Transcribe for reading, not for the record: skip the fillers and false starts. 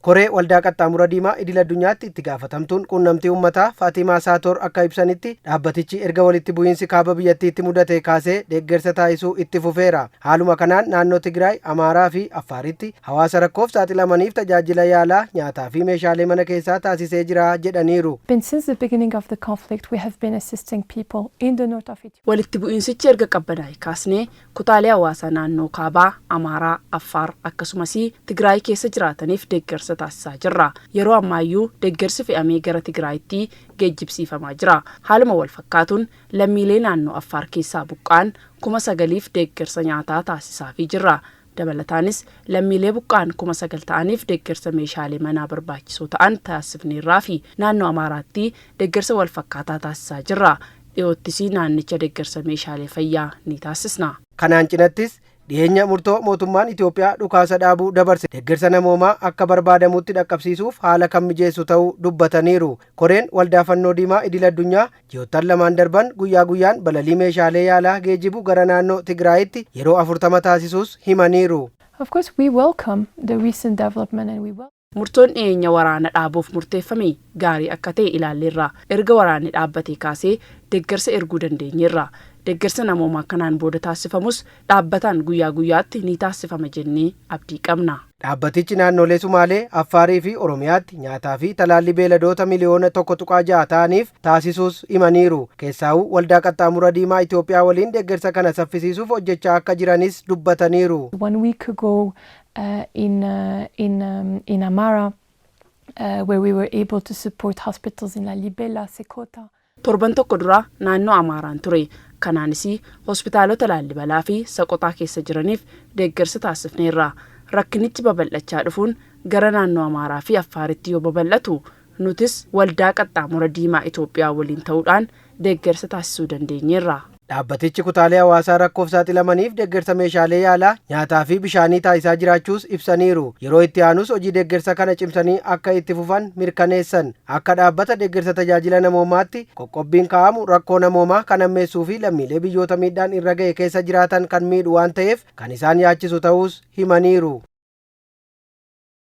Koree Waldaa Qaxxaamura Diimaa Idil Addunyaatti itti gaafatamtuun quunnamtii uummataa Faatimaa Saatoor akka ibsanitti, dhaabbatichi erga walitti bu'iinsi kaaba biyyattiitti mudate kaasee deeggarsa taasisuu itti fufeera. Haaluma kanaan naannoo Tigraay, Amaaraa fi Affaaritti hawaasa rakkoof saaxilamaniif tajaajila yaalaa, nyaataa fi meeshaalee mana keessaa taasisee jira jedhaniiru. Since the beginning of the conflict, we have been assisting people in the north of Ethiopia. Walitti bu'iinsichi erga qabbanaa'e kaasnee kutaalee hawaasaa naannoo Kaabaa, Amaaraa, Affaar akkasumas Tigraay keessa jiraataniif deeggarsa taasisaa jirra. Yeroo ammaayyuu deeggarsi fe'amee gara Tigraayitti geejjibsiifamaa jira. Haaluma wal fakkaatuun lammiilee naannoo Affaar keessaa buqqa'an 9,000f deeggarsa nyaataa taasisaafii jirra. Dabalataanis lammiilee buqqa'an 9,000 ta'aniif deeggarsa meeshaalee manaa barbaachisoo ta'an taasifneerraa fi naannoo Amaaraatti deeggarsa wal fakkaataa taasisaa jirra. Dhiyoottis naannicha deeggarsa meeshaalee fayyaa ni taasisna. Kanaan cinattis dhiyeenya murtoo mootummaan Itoophiyaa dhukaasa dhaabuu dabarse deeggarsa namoomaa akka barbaadamutti dhaqqabsiisuuf haala kan mijeessu ta'uu dubbataniiru. Koreen Waldaa Fannoo Diimaa Idil Addunyaa ji'oottan 2n darban guyyaa guyyaan balalii meeshaalee yaalaa geejibu gara naannoo Tigraayitti yeroo 40 taasisuus himaniiru. Of course, we welcome the recent development and we welcome Murtoon dhiyeenya waraana dhaabuuf murteeffame gaarii akka ta'e ilaalleerra. Erga waraanni dhaabbatee kaasee deeggarsa erguu dandeenyeerra. Deeggarsa namoomaa kanaan booda taasifamus dhaabbataan guyyaa guyyaatti ni taasifama jennee abdii qabna. Dhaabbatichi naannolee Sumaalee, Affaarii fi Oromiyaatti nyaataa fi talaallii beeladoota miliyoona 1.6 ta'aniif taasisuus himaniiru. Keessaa'uu Waldaa Qaxxaamura Diimaa Itoophiyaa waliin deeggarsa kana saffisiisuuf hojjechaa akka jiranis dubbataniiru. One week ago in Amhara, where we were able to support hospitals in Lalibela, Sekota. Torban tokko dura naannoo Amaaraan ture. Kanaanis hospitaalota Laallibalaa fi Saqoxaa keessa jiraniif deeggarsa taasifneerra. Rakkinichi babal'achaa dhufuun gara naannoo Amaaraa fi Affaaritti yoo babal'atu, nutis Waldaa Qaxxaamura Diimaa Itoophiyaa waliin ta'uudhaan deeggarsa taasisuu dandeenyeerra. Dhaabbatichi kutaalee hawaasaa rakkoof saaxilamaniif deeggarsa meeshaalee yaalaa, nyaataa fi bishaanii taasisaa jiraachuus ibsaniiru. Yeroo itti aanus hojii deeggarsa kana cimsanii akka itti fufan mirkaneessan. Akka dhaabbata deeggarsa tajaajila namoomaatti qoqqobbiin kaa'amu rakkoo namoomaa kan hammeessuu fi lammiilee biyyoota miidhaan irra ga'e keessa jiraatan kan miidhu waan ta'eef kan isaan yaachisu ta'uus himaniiru.